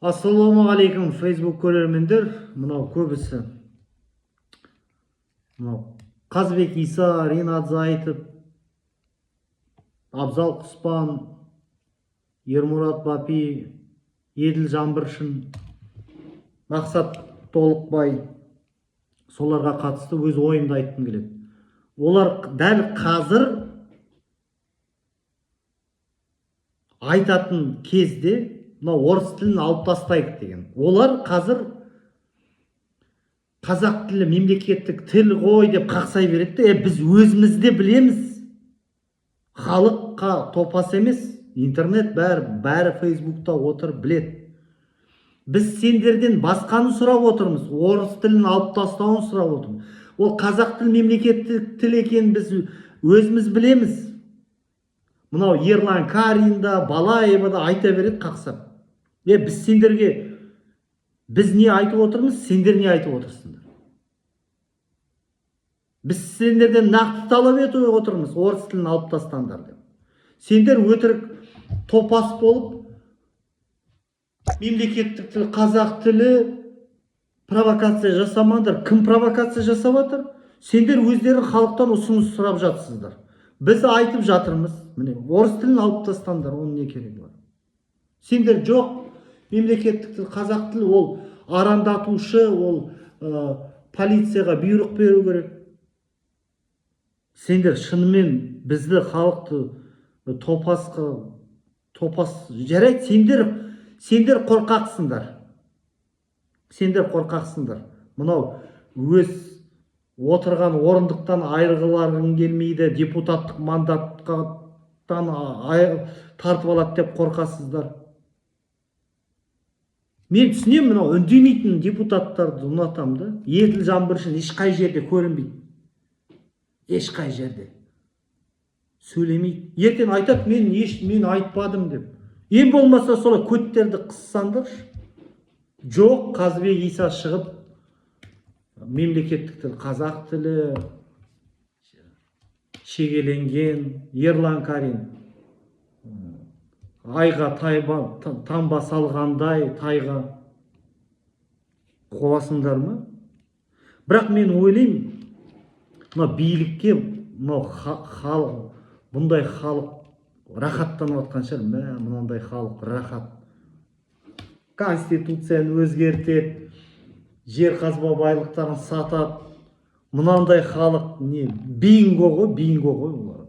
Ассалаумағалейкум, Фейсбук көрермендер! Мынау көбісі, мынау Қазбек Иса, Ринат Зайтов, Абзал Құспан, Ермұрат Бапи, Еділ Жаңбыршин, Мақсат Толықбай, соларға қатысты өз ойымды айтқым келеді. Олар дәл қазір айтатын кезде мынау орыс тілін алып тастайық деген. Олар қазір қазақ тілі мемлекеттік тіл ғой деп қақсай береді де. Біз өзіміз де білеміз, халыққа топас емес, интернет бәрі, бәрі Фейсбукта отыр, біледі. Біз сендерден басқаны сұрап отырмыз, орыс тілін алып тастауын сұрап отырмыз. Ол қазақ тілі мемлекеттік тіл екенін біз өзіміз білеміз. Мынау Ерлан Карин да, Балаева да айта береді қақсап. Біз сендерге, біз не айтып отырмыз, сендер не айтып отырсыңдар? Біз сендерден нақты талап етіп отырмыз, орыс тілін алып тастаңдар деп. Сендер өтірік топас болып, мемлекеттік тіл қазақ тілі, провокация жасамаңдар. Кім провокация жасап жатыр? Сендер өздерің халықтан ұсыныс сұрап жатсыздар. Біз айтып жатырмыз, міне, орыс тілін алып тастаңдар, оның не керегі бар? Сендер жоқ, мемлекеттік тіл қазақ тілі, ол арандатушы, ол полицияға бұйрық беру керек. Сендер шынымен бізді, халықты топасқа, топас, жарайды, сендер қорқақсыңдар, сендер қорқақсыңдар. Мынау өз отырған орындықтан айырғыларың келмейді, депутаттық мандаттан тартып алады деп қорқасыздар. Мен түсінемін, мынау үндемейтін депутаттарды ұнатамын да. Еділ Жаңбыршин ешқай жерде көрінбейді, ешқай жерде сөйлемейді. Ертең айтады, мен айтпадым деп. Ең болмаса солай көттерді қыссаңдаршы. Жоқ, Қазыбек Иса шығып, мемлекеттік тіл қазақ тілі, шегеленген. Ерлан Карин айға тайба, тамба салғандай тайға қуасыңдар ма? Бірақ мен ойлаймын, мына билікке мынау халық, бұндай халық рахаттанып жатқан шығар. Мә, мынандай халық рахат, конституцияны өзгертеді, жер қазба байлықтарын сатады. Мынандай халық не, бинго ғой, бинго ғой олар.